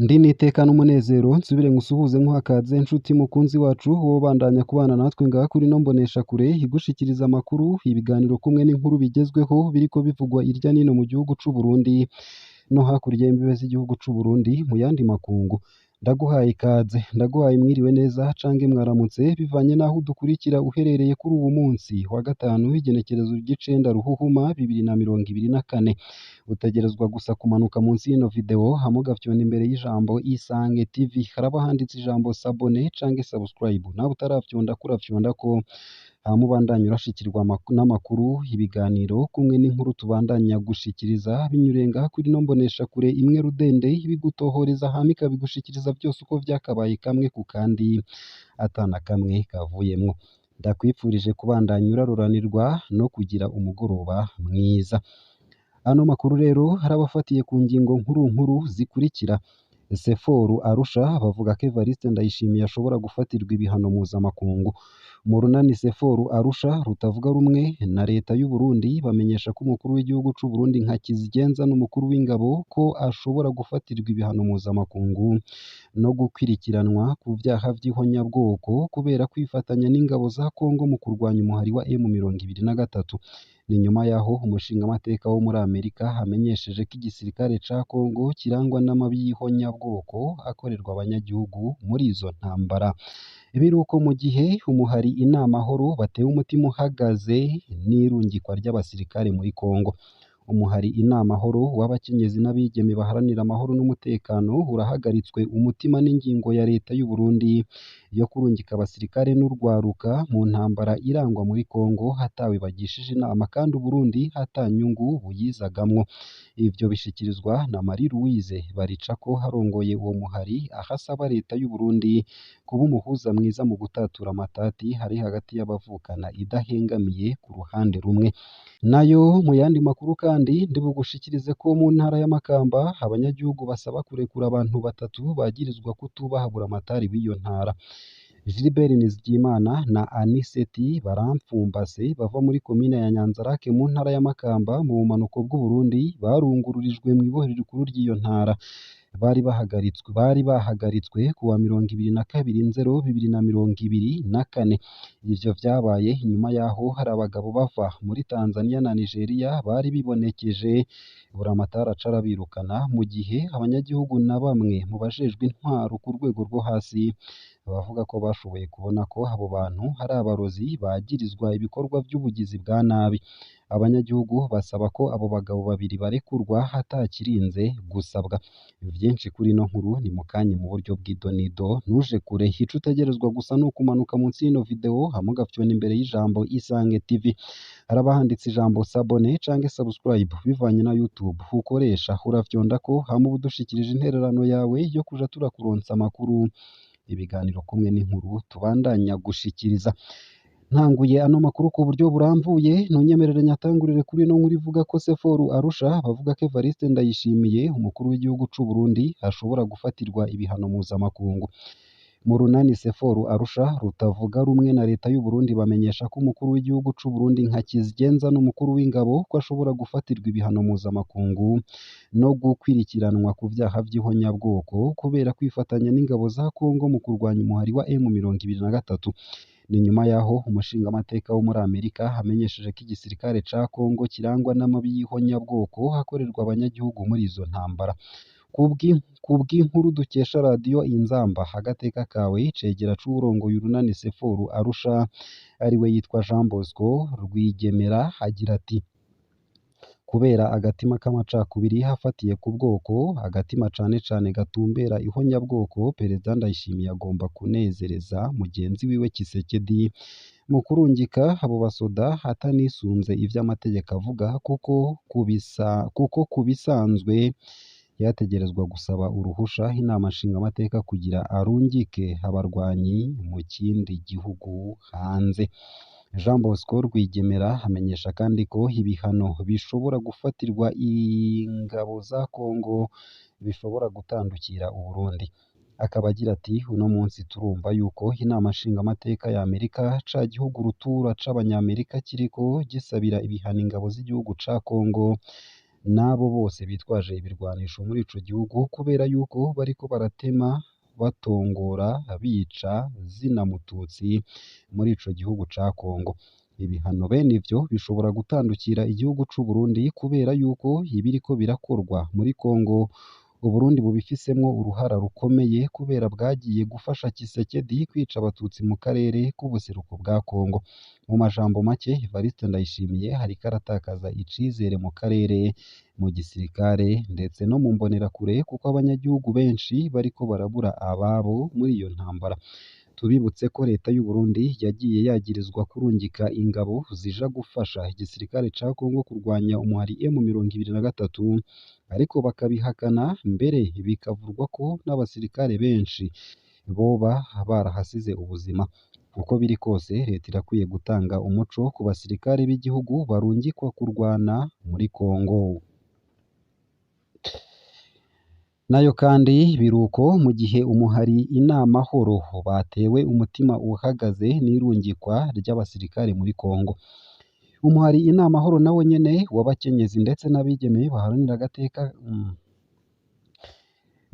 Ndi n'iteka n'umunezero nsubire ngusuhuze nkuhakaze nshuti mukunzi wacu wobandanya kubana natwe ngaha kuri ino mboneshakure igushikiriza amakuru, ibiganiro kumwe n'inkuru bigezweho biriko bivugwa irya nino mu gihugu c'u Burundi no hakurya y'imbibe z'igihugu c'u Burundi mu yandi makungu. Ndaguhaye ikaze, ndaguhaye mwiriwe neza canke mwaramutse bivanye n'aho udukurikira uherereye kuri uwu munsi wa gatanu w'igenekerezo ry'icenda Ruhuhuma 2024. Utegerezwa gusa kumanuka munsi y'ino video hama ugafyonda imbere y'ijambo Isange TV, haraba handitse ijambo s'abonner canke subscribe, nawe utarafyondako urafyondako hama ubandanye urashikirwa n'amakuru, ibiganiro kumwe n'inkuru tubandanya gushikiriza binyuriye ngaha kuri ino mboneshakure imwe rudende ibigutohoreza hama ikabigushikiriza vyose uko vyakabaye kamwe ku kandi ata na kamwe kavuyemwo. Ndakwifurije kubandanya uraroranirwa no kugira umugoroba mwiza. Ano makuru rero harabafatiye ku ngingo nkuru nkuru zikurikira: Seforu Arusha bavuga ko Evariste Ndayishimiye ashobora gufatirwa ibihano mpuzamakungu. Mu runani Seforu Arusha rutavuga rumwe na leta y'u Burundi bamenyesha ko umukuru w'igihugu c'u Burundi nka Kizigenza n'umukuru w'ingabo ko ashobora gufatirwa ibihano mpuzamakungu no gukurikiranwa ku vyaha vy'ihonyabwoko kubera kwifatanya n'ingabo za Kongo mu kurwanya umuhari wa M23. Ni nyuma yaho umushingamateka wo muri Amerika amenyesheje ko igisirikare ca Kongo kirangwa n'amabi y'ihonyabwoko akorerwa abanyagihugu muri izo ntambara. Biruko mu gihe umuhari Inamahoro batewe umutima uhagaze n'irungikwa ry'abasirikare muri Kongo. Umuhari Inamahoro w'abakenyezi n'abigeme baharanira amahoro n'umutekano urahagaritswe umutima n'ingingo ya leta y'u Burundi yo kurungika abasirikare n'urwaruka mu ntambara irangwa muri Kongo hatawe bagishije inama kandi Uburundi ata nyungu buyizagamwo. Ivyo bishikirizwa na Marie Louise Baricako arongoye uwo muhari, aho asaba leta y'u Burundi kuba umuhuza mwiza mu gutatura amatati ari hagati y'abavukana idahengamiye ku ruhande rumwe. Nayo mu yandi makuru kandi ndibugushikirize ko mu ntara ya Makamba abanyagihugu basaba kurekura abantu batatu bagirizwa kutubaha buramatari w'iyo ntara. Gilbert Nizigiyimana na Aniseti Barampfumbase bava muri komine ya Nyanzarake mu ntara ya Makamba mu bumanuko bw'Uburundi barungururijwe mw'ibohero rikuru ry'iyo ntara. Bari bahagaritswe kuwa 22 Nzero 2024. Ivyo vyabaye inyuma yaho hari abagabo bava muri Tanzania na Nigeria bari bibonekeje, buramatari aca arabirukana, mu gihe abanyagihugu na bamwe mu bajejwe intwaro ku rwego rwo hasi bavuga ko bashoboye kubona ko abo bantu ari abarozi bagirizwa ibikorwa vy'ubugizi bwa nabi. Abanyagihugu basaba ko abo bagabo babiri barekurwa atakirinze gusabwa. Vyinshi kuri ino nkuru ni mukanya mu buryo bw'idonido, ntuje kure. Ico utegerezwa gusa ni ukumanuka munsi y'ino video hama ugafyonda imbere y'ijambo Isange TV, haraba handitse ijambo s'abonner canke subscribe bivanye na YouTube ukoresha, urafyondako hama uba udushikirije intererano yawe yo kuja turakuronsa amakuru, ibiganiro kumwe n'inkuru tubandanya gushikiriza. Ntanguye ano makuru ku buryo burambuye, ntunyemerere nyatangurire kuri ino nkuru ivuga ko Seforu Arusha bavuga ko Evariste Ndayishimiye umukuru w'igihugu c'u Burundi ashobora gufatirwa ibihano mpuzamakungu. Mu runani Seforu Arusha rutavuga rumwe na leta y'u Burundi bamenyesha ko umukuru w'igihugu c'u Burundi nka Kizigenza n'umukuru w'ingabo ko ashobora gufatirwa ibihano mpuzamakungu no gukurikiranwa ku vyaha vy'ihonyabwoko kubera kwifatanya n'ingabo za Kongo mu kurwanya umuhari wa M23. Ni nyuma yaho umushingamateka wo muri Amerika amenyesheje ko igisirikare ca Kongo kirangwa n'amabi y'ihonyabwoko akorerwa abanyagihugu muri izo ntambara. Kubw'inkuru dukesha radiyo Inzamba agateka kawe, icegera c'uwurongoye urunani Seforu Arusha ariwe yitwa Jean Bosco Rwigemera agira ati: kubera agatima k'amacakubiri afatiye ku bwoko, agatima cane cane gatumbera ihonyabwoko, Perezida Ndayishimiye agomba kunezereza mugenzi wiwe Tshisekedi mu kurungika abo basoda atanisunze ivyo amategeko avuga, kuko kubisanzwe yategerezwa gusaba uruhusha inama nshingamateka kugira arungike abarwanyi mu kindi gihugu hanze. Jean Bosco Rwigemera amenyesha kandi ko ibihano bishobora gufatirwa ingabo za Kongo bishobora gutandukira Uburundi. Akaba agira ati: uno munsi turumva yuko inama nshingamateka ya Amerika ca gihugu rutura c'abanyamerika kiriko gisabira ibihano ingabo z'igihugu ca Kongo. n'abo bose bitwaje ibirwanisho muri ico gihugu, kubera yuko bariko baratema, batongora, bica zina mututsi muri ico gihugu ca Kongo. Ibihano bene ivyo bishobora gutandukira igihugu c'u Burundi, kubera yuko ibiriko birakorwa muri Kongo Uburundi bubifisemwo uruhara rukomeye, kubera bwagiye gufasha Tshisekedi kwica abatutsi mu karere k'ubuseruko bwa Kongo. Mu majambo make, Evariste Ndayishimiye ariko aratakaza icizere mu karere, mu gisirikare ndetse no mu mbonerakure, kuko abanyagihugu benshi bariko barabura ababo muri iyo ntambara. Tubibutse ko leta y'u Burundi yagiye yagirizwa kurungika ingabo zija gufasha igisirikare ca Kongo kurwanya umuhari M23, ariko bakabihakana, mbere bikavugwa ko n'abasirikare benshi boba barahasize ubuzima. Uko biri kose, leta irakwiye gutanga umuco ku basirikare b'igihugu barungikwa kurwana muri Kongo. Nayo kandi biruko mu gihe umuhari Inamahoro batewe umutima uhagaze n'irungikwa ry'abasirikare muri Kongo. Umuhari Inamahoro nawo nyene w'abakenyezi ndetse n'abigeme baharanira agateka.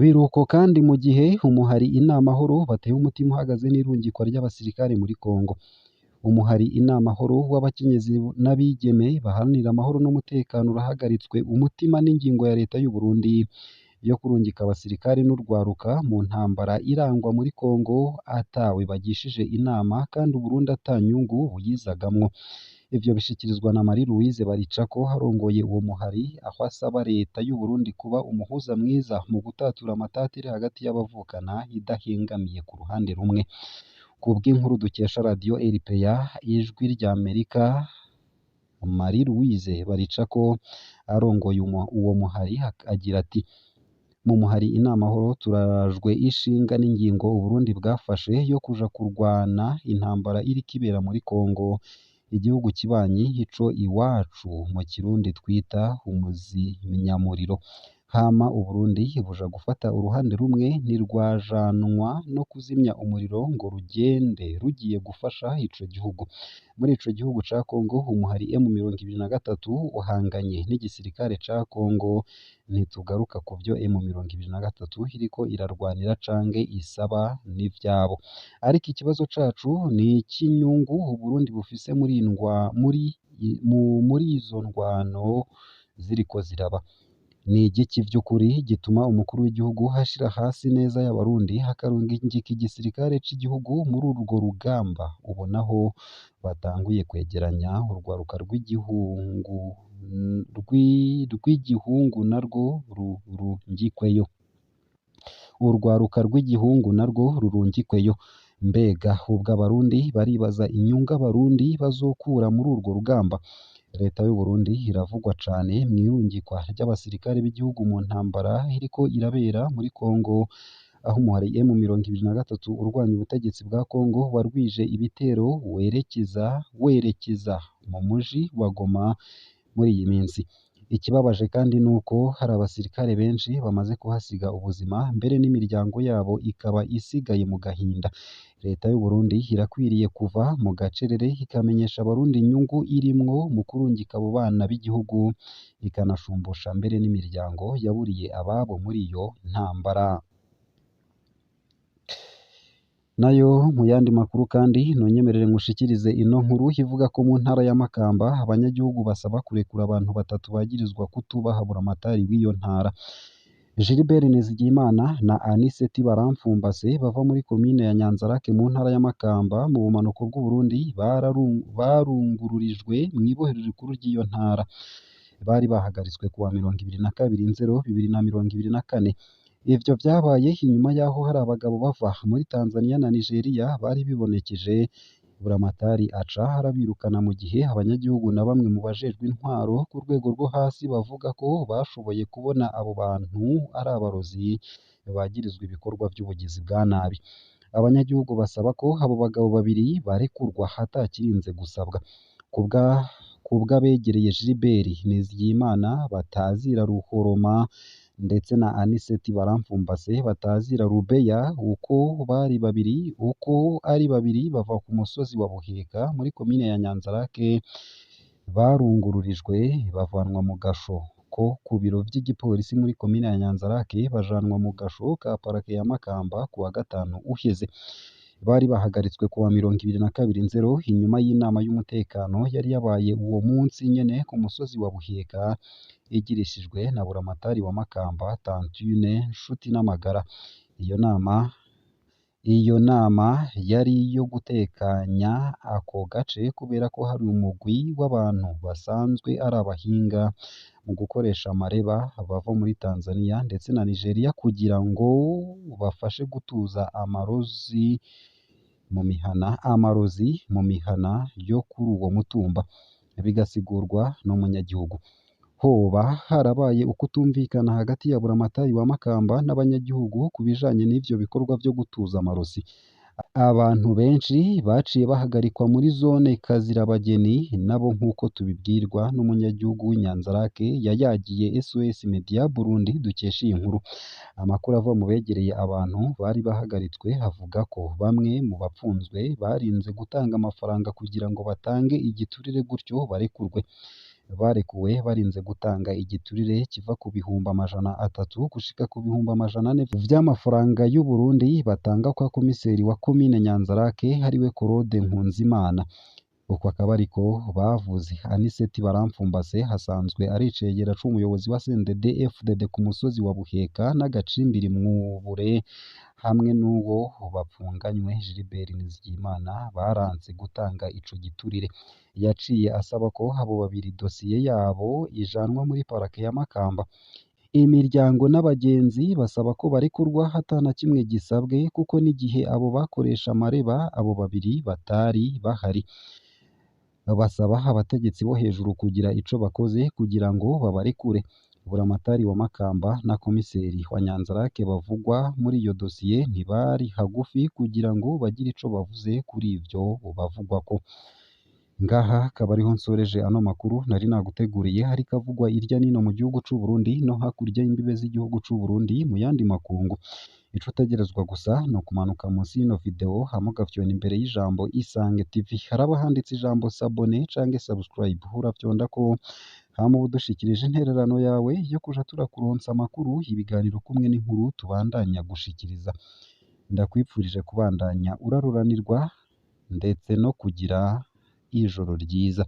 Biruko kandi mu gihe umuhari Inamahoro batewe umutima uhagaze n'irungikwa ry'abasirikare muri Kongo. Umuhari Inamahoro w'abakenyezi n'abigeme baharanira amahoro n'umutekano urahagaritswe umutima n'ingingo ya leta y'u Burundi yo kurungika abasirikare n'urwaruka mu ntambara irangwa muri Kongo atawe bagishije inama, kandi Uburundi ata nyungu buyizagamwo. Ivyo bishikirizwa na Marie Louise Baricako arongoye uwo muhari, aho asaba leta y'u Burundi kuba umuhuza mwiza mu gutatura amatati ari hagati y'abavukana idahengamiye ku ruhande rumwe. Kubw'inkuru dukesha radiyo RPA Ijwi ry'Amerika, Marie Louise Baricako arongoye uwo muhari agira ati: mu muhari Inamahoro turarajwe ishinga n'ingingo Uburundi bwafashe yo kuja kurwana intambara iriko ibera muri Kongo, igihugu kibanyi ico iwacu mu Kirundi twita umuzimyamuriro. Hama Uburundi buja gufata uruhande rumwe, ntirwajanwa no kuzimya umuriro ngo rugende rugiye gufasha ico gihugu. Muri ico gihugu ca Kongo, umuhari M23 uhanganye n'igisirikare ca Kongo. Ntitugaruka ku vyo M23 iriko irarwanira canke isaba n'ivyabo, ariko ikibazo cacu ni icy'inyungu Uburundi bufise muri izo ndwano ziriko ziraba. Ni igiki vy'ukuri gituma umukuru w'igihugu ashira hasi neza y'abarundi akarungika igisirikare c'igihugu muri urwo rugamba, ubonaho batanguye kwegeranya urwaruka rw'igihungu narwo rurungikweyo. Urwaruka rw'igihungu narwo rurungikweyo. Mbega ubwo abarundi baribaza inyungu abarundi bazokura muri urwo rugamba? Leta y'u Burundi iravugwa cane mw'irungikwa ry'abasirikare b'igihugu mu ntambara iriko irabera muri Kongo, aho umuhari M23 urwanya ubutegetsi bwa Kongo warwije ibitero werekeza mu muji wa Goma muri iyi minsi. Ikibabaje kandi nuko hari abasirikare benshi bamaze kuhasiga ubuzima, mbere n'imiryango yabo ikaba isigaye mu gahinda. Leta y'u Burundi irakwiriye kuva mu gacerere ikamenyesha abarundi inyungu irimwo mu kurungika abo bana b'igihugu, ikanashumbusha mbere n'imiryango yaburiye ababo muri iyo ntambara. Nayo mu yandi makuru kandi nonyemerere nkushikirize ino nkuru ivuga ko mu ntara ya Makamba abanyagihugu basaba kurekura abantu batatu bagirizwa kutubaha buramatari w'iyo ntara. Gilbert Nizigiyimana na Aniseti Baramfumbase bava muri komine ya Nyanzarake mu ntara ya Makamba mu bumanuko bw'Uburundi barungururijwe mw'ibohero rikuru ry'iyo ntara. Bari bahagaritswe kuwa 22 Nzero 2024. Ivyo vyabaye inyuma y'aho hari abagabo bava muri Tanzania na Nigeria bari bibonekeje, buramatari aca arabirukana, mu gihe abanyagihugu na bamwe mu bajejwe intwaro ku rwego rwo hasi bavuga ko bashoboye kubona abo bantu ari abarozi bagirizwa ibikorwa vy'ubugizi bwa nabi. Abanyagihugu basaba ko abo bagabo babiri barekurwa atakirinze gusabwa. Kubw'abegereye Gilbert Nizigiyimana batazira Ruhoroma ndetse na Aniseti Baramfumbase batazira Rubeya, uko ari babiri bava ku musozi wa Buheka muri komine ya Nyanzarake, barungururijwe bavanwa mu gasho ko ku biro vy'igipolisi muri komine ya Nyanzarake bajanwa mu gasho ka parake ya Makamba kuwa gatanu uheze. Bari bahagaritswe kuwa 22 Nzero inyuma y'inama y'umutekano yari yabaye uwo munsi nyene ku musozi wa Buheka igirishijwe na buramatari wa Makamba Tantine Nshutinamagara. Iyo nama yari iyo gutekanya ako gace kubera ko hari umugwi w'abantu basanzwe ari abahinga mu gukoresha amareba bava muri Tanzania ndetse na Nigeria kugira ngo bafashe gutuza amarozi mu mihana yo kuri uwo mutumba, bigasigurwa n'umunyagihugu. Hoba harabaye ukutumvikana hagati ya buramatari wa Makamba n'abanyagihugu ku bijanye n'ivyo bikorwa vyo gutuza amarozi. Abantu benshi baciye bahagarikwa muri zone Kazirabageni nabo nk'uko tubibwirwa n'umunyagihugu w'i Nyanzarake yayagiye SOS Media Burundi dukesha iyi nkuru. Amakuru ava mu begereye abantu bari bahagaritswe avuga ko bamwe mu bapfunzwe barinze gutanga amafaranga kugira ngo batange igiturire gutyo barekurwe. Barekuwe barinze gutanga igiturire kiva ku 300,000 gushika ku 400,000 vy'amafaranga y'u Burundi batanga kwa komiseri wa komine Nyanzarake ariwe Claude Nkunzimana. Uko akaba ariko bavuze. Aniseti Baramfumbase asanzwe ari icegera c'umuyobozi wa CNDD FDD ku musozi wa Buheka n'agacimbiri Mwubure hamwe n'uwo bapfunganywe Gilbert Nizigiyimana baranse gutanga ico giturire. Yaciye asaba ko abo babiri dosiye yabo ijanwa muri parake ya Makamba. Imiryango n'abagenzi basaba ko barekurwa ata na kimwe gisabwe kuko n'igihe abo bakoresha amareba abo babiri batari bahari. Basaba abategetsi bo hejuru kugira ico bakoze kugira ngo babarekure. Buramatari wa Makamba na komiseri wa Nyanzarake bavugwa muri iyo dosiye ntibari hagufi kugira ngo bagire ico bavuze kuri ivyo bavugwako. Ngaha akaba ariho nsoreje ano makuru nari naguteguriye ariko avugwa irya nino mu gihugu c'u Burundi no hakurya y'imbibe z'igihugu c'u Burundi mu yandi makungu. Ico utegerezwa gusa ni ukumanuka munsi y'ino video hama ugafyona imbere y'ijambo Isange TV, haraba handitse ijambo s'abonner canke subscribe, urafyondako hama uba udushikirije intererano yawe yo kuja turakuronsa amakuru, ibiganiro kumwe n'inkuru tubandanya gushikiriza. Ndakwipfurije kubandanya uraruranirwa ndetse no kugira ijoro ryiza.